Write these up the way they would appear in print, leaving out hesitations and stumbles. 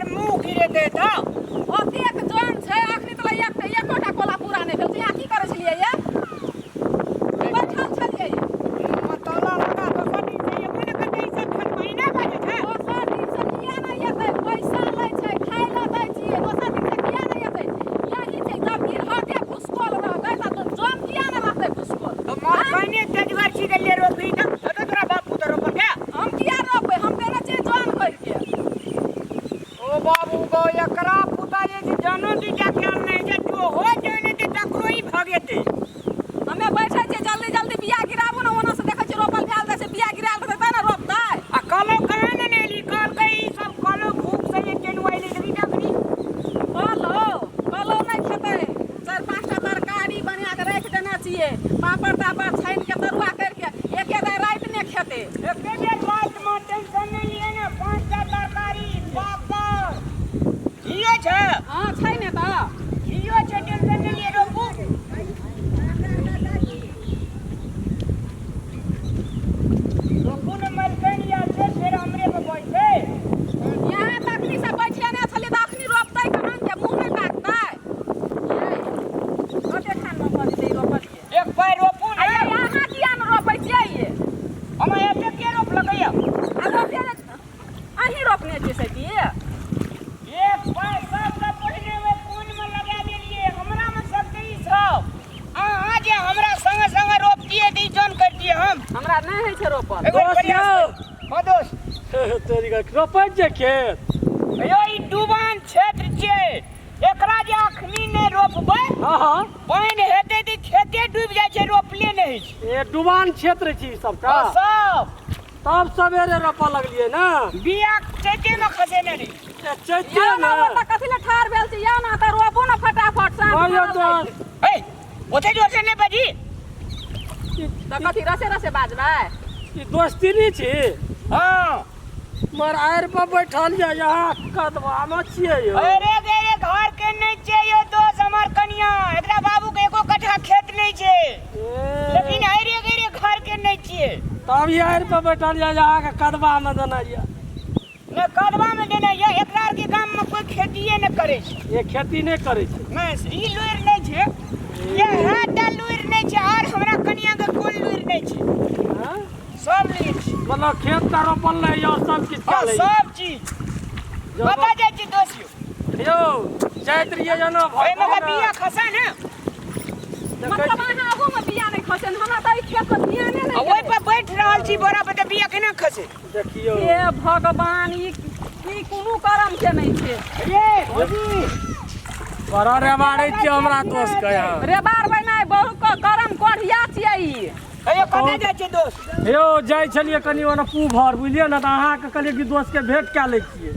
ओकर मुंह गिरेतै तऽ। ओतेक जन छै अखनी तक एक एकोटा कोला पूरा नहि भेल छै। यहाँ की करै छलियै ये? बैठल छलियै। मुँहमे ताला लगा दोसर दिन से एबो ने करतै ई सब खेत महीना बाजै छै। दोसर दिन से किया नहि एतै? पैसा लै छै, खाय लए दै छियै, दोसर दिन से किया नहि एतै? यही छै जब गिरहटे घुसकल रहतै तऽ जन किया नहि रहतै घुसकल? तऽ मलकाने तेजगर छी गेलियै रोपी तऽ हेतौ तोरा बाप पुतोह रोपल के? हम किया रोपबै? हम देने छियै जन भरिके। ओ बाबू गो, एकरा पुता जे छै जनो दूटा कयल नहि छै, जोहो जन हेतै तकरो ई भगेतै। हमे बैठै छियै, जल्दी जल्दी बिया गिराबू ने, ओना से देखै छियै रोपल भेल जाइ छै, बिया गिरायल रहतै तै ने रोपतै। आ कहलहुँ कहाँ ने एली, कहलकै ई सब कहलहुँ भूख से जे केनु अयली देखी तखनी। कहलहुँ कहलहुँ नहि खेतै। चारि पाँचटा तरकारी बना कऽ राखि देने छियै, पापड़ तापड़ छानि के तरुआ करिके एके बेर रातिमे खेतै। एके बेर रातिमे टेंशन नहि लिअ ने, 5टा तरकारी पापड़ घियो छै। हँ छै ने तऽ। घियो छै, टेंशन नहि लिअ, रोपू। रोपू ने मलकनि आयल छै, फेर हमरे पर बैठतै। यहाँ तऽ अखनी से बैठेने छलियै तऽ अखनी रोपतै कहाँ के मुँह नहि ताकतै। यै, कते खानमे भऽ जेतै ई रोपलियै? एक पैर रोपू ने। आ यै, अहाँ किया ने रोपै छियै ये? हम एते के रोपलकै? आ रोपे ने अहीं रोपने छियै से की? एक पैर सबसँ पहिने ओहि कोनमे लगा देलियै, हमरामे शक्ति ई सब। अहाँ जे हमरा संगे संगे रोपतियै तऽ ई जन करतियै हम। हमरा नहि होइ छै रोपल। एगो दोस्त प्रयास यौ। करू। हँ दोस्त। तोरी का रोपै छियै खेत? यौ, ई डुबान क्षेत्र छियै, एकरा जे अखनी नहि रोपबै, हँ हँ, पानि हेतै तऽ खेते डूबि जाइ छै, रोपले नहि होइ छै। ए डुबान क्षेत्र छी ई सबटा। हँ, सब। तब सवेरे रोपऽ लगलियै ने? बिया चैते मे खसेने रही। ए, चैते यौ ने, मे? ओतऽ कथी लए ठाढ़ भेल छी? यौ ने, तऽ रोपू ने फटाफट, साँझ हँ यौ भऽ जाइ दोस्त। छै। हे, ओते जोर से नहि बाजी। तऽ कथी रसे रसे बाजबै? ई दोस्ती नहि छी? हँ। मगर आड़ि पर बैठल यऽ, यहाँ कदबामे छियै यौ। अरे गेरे घर के नहि छै यौ दोस्त, हमर कनिया, एकरा बाबू के एको कट्ठा खेत नहि छै। ए, लेकिन अरे गेरे घर के नहि छियै। तब ई आड़ि पर बैठल यऽ, अहाँके कदबामे देना यऽ? नहि, कदबामे देना यऽ। एकरा आरके गाममे कोइ खेतिए नहि करै छै। ये खेती नहि करै छै? नहि, ई लुरि नहि छै, इएह टा लुरि नहि छै, आर हमरा कनिया के कोन लुरि नहि छै। हँ? सब लुरि छै। मतलब खेत तऽ रोपल नहि यऽ, सब किछु हँ, कऽ लै सब चीज। कतऽ जाइ छी दोस्त यौ? यौ, जाइत रहियै जेना ओहिमे का बिया खसा ने। मतलब अहाँ आगूमे बिया नहि खसे? हमरा तऽ एहि खेतमे ध्याने आ नहि ओहि गेलै। पर बैठ रहल छी बोरा पर तऽ बिया केना खसे? देखियौ। हे भगवान, ई ई कोनो करम के नहि छै। ये भौजी। बड़ा रेबाड़ै छियै हमरा दोस्त के यहाँ। रे बार नहि, बहुत करम कोढ़िया छियै ई। हे, कतऽ जाइ छियै दोस्त? यौ, जाइ छलियै कनि ओना पूभर, बुझलियै ने, तऽ अहाँके कहलियै कि दोस्तके भेंट कए लै छियै।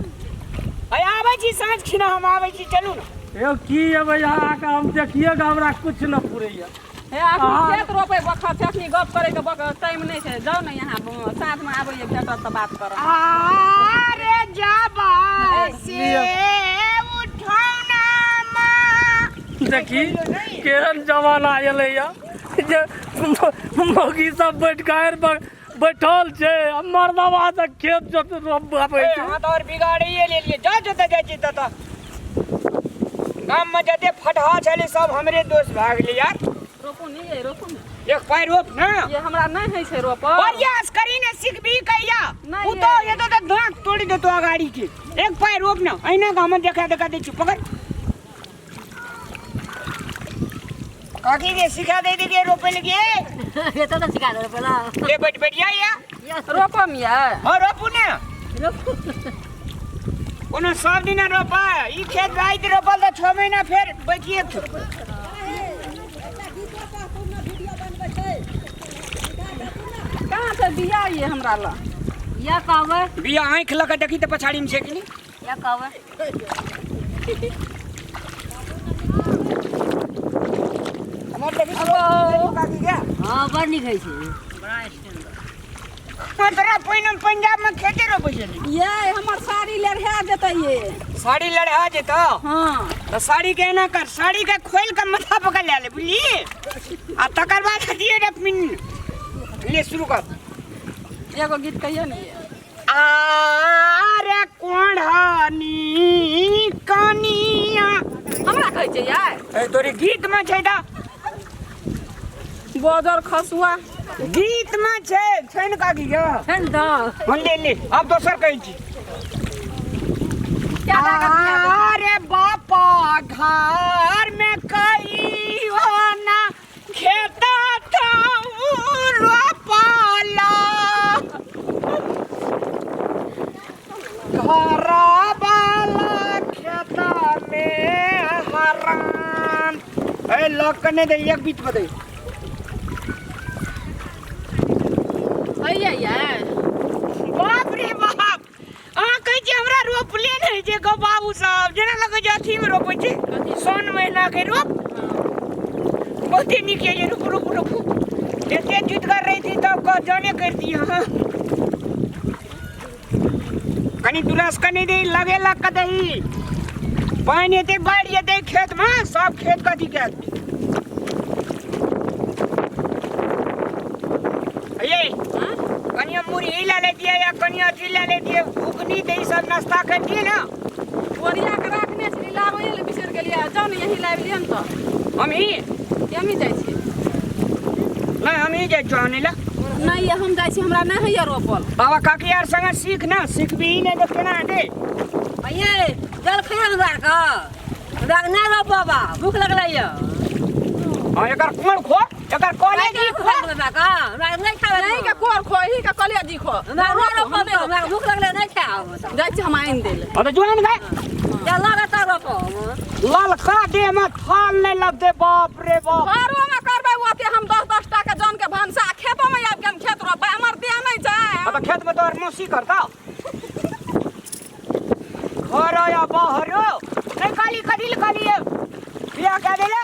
हे, आबै छी साँझ खिना, हम आबै छी, चलू ने। यौ, की एबै अहाँके हम देखिए कऽ हमरा किछु नहि पुरैया। हे, अखनी अहाँ- खेत रोपै बखत छै, अखनी गप करे के टाइम नहि छै। जाउ ने यहाँ, साँझमे आबैए भेटत तऽ बात करब। अरे जाबा से उठौना माँ। देखी केहन जमाना एलैया जे मौगी सब बैठ कऽ आड़ि पर बैठल छै आ मर्दवा से खेत जोत रोपबै ए, छै। अहाँ तऽ आओर बिगाड़िए लेलियै। जा जतऽ जाइ छी ततऽ गाममे जते फटहा छलै सब हमरे दोष भए गेलै यार। रोपू ने ये, रोपू ने। एक पैर रोप ने। ये, हमरा नहि होइ छै रोपल। प्रयास करी ने, सिखबी कहिया? नहि। पुतोह ये। हेतौ तऽ दाँत तोड़ि देतौ अगाड़ी के। एक पैर रोप ने, अहिना के हम देखा देखा दै छी। पकड़, काकी के सिखा दे दे के रोपे लगे। ये तो सिखा दे पहला। ले बैठ बैठ या या। रोपम ये? हाँ, रोपू ने। कोनो सब दिन रोपा ई खेत राति रोपल तऽ 6 महीना फेर बैठिए। कहाँ से बिया ये हमरा लग? या कहबै। बिया आँखि लऽ कऽ देखी तऽ पछाड़ीमे छै कि नहि। या कहबै। हमर देखी काकी के। हाँ, बड़ नीक होइ छै, बड़ा स्टैंडर्ड। तोरा पहिने पंजाब में खेते रोपै छली। ये, हमर साड़ी लड़हा जेतै ये। साड़ी लड़हा जेतौ? हाँ। तऽ साड़ी के एना कर, साड़ी के खोलि के माथा पकड़ ले ले, बुझली? आ तकर बाद दिए रे पिन ले, शुरू कर। एगो गीत कहियो ने ये। आरे रे कोढ़नी कनिया। हमरा कहै छै यार। ए तोरे गीत में छै दा। बजर खसुआ। गीत में छै छै ने काकी गे? छै ने तऽ। हम ले ले अब दोसर कहै छी। क्या लागत क्या देबै? अरे बापा घर में कई हो ना खेता था रोपाला घर वाला खेता में हरान। ए लॉक करने दे एक बीच में दे। हैया यार। बाप रे बाप, अहाँ कहै छी हमरा रोपले नहि छै गो बाबू साहब, जेना लगै छै अथीमे रोपै छै साउन महीना के रोप। बहुते नीक ये, रुकू रुकू रुकू, एते जुतगर रहिती तब कह जाने करती। अहाँ कनि दुरस कनि दे लगे लग के दही, पानि एते बढ़ि जेतै खेतमे, सब खेत कथी कए देतै। ये कनिया मुरही लए लेतियै या कनिया अथी लए लेतियै घुघनी, तऽ ई सब नाश्ता करतियै ने। ओरिया के राखने छली, लाबै लए बिसरि गेलियै। जाउ ने यही लाबि लिअ ने तऽ। हमही हमही जाइ छियै। नहि, हमही जाइ छियौ आनै लए। नहि, हम जाइ छी, हमरा नहि होइए रोपल। बाबा काकी आर संगे सीख ने, सिखबही नहि तऽ केना हेतै? भैये जल खैया हमरा के, हमरा के नहि रोपब, भूख लगलै यऽ। हाँ, एकर कोन खो, एकर कॉलेज ही खो। हमरा के हमरा के नहि खाबै। नहीं के कोर खो, ही के कॉलेज खो। हमरा नहि रोपब, हमरा के भूख लगलै, नहि खायब। जाइ छी हम आनि दै लए। हाँ तऽ जोइन गए। चल लगता रोपब। ललका देह में थाल नहीं लगते, बाप रे बाप। घरो में करबै ओते हम 10-10 टा के जन के भनसा, खेतो में आबि के हम खेत रोपबै, हमर देह नहि छै। हाँ तऽ खेत में तोहर मौसी करता घर या बाहर नहीं। काली कथी ले काली बियाह कए देला?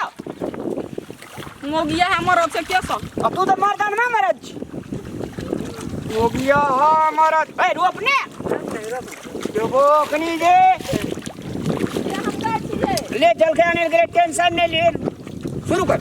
मोगिया हमर छै के सब। अब तू तऽ मर्दान में मरद छी, मोगिया हाँ मरद। ए रोपने देबो कनी दे। हम जाइ छियै। ले जल के आने के टेंशन नहीं ले, शुरू कर।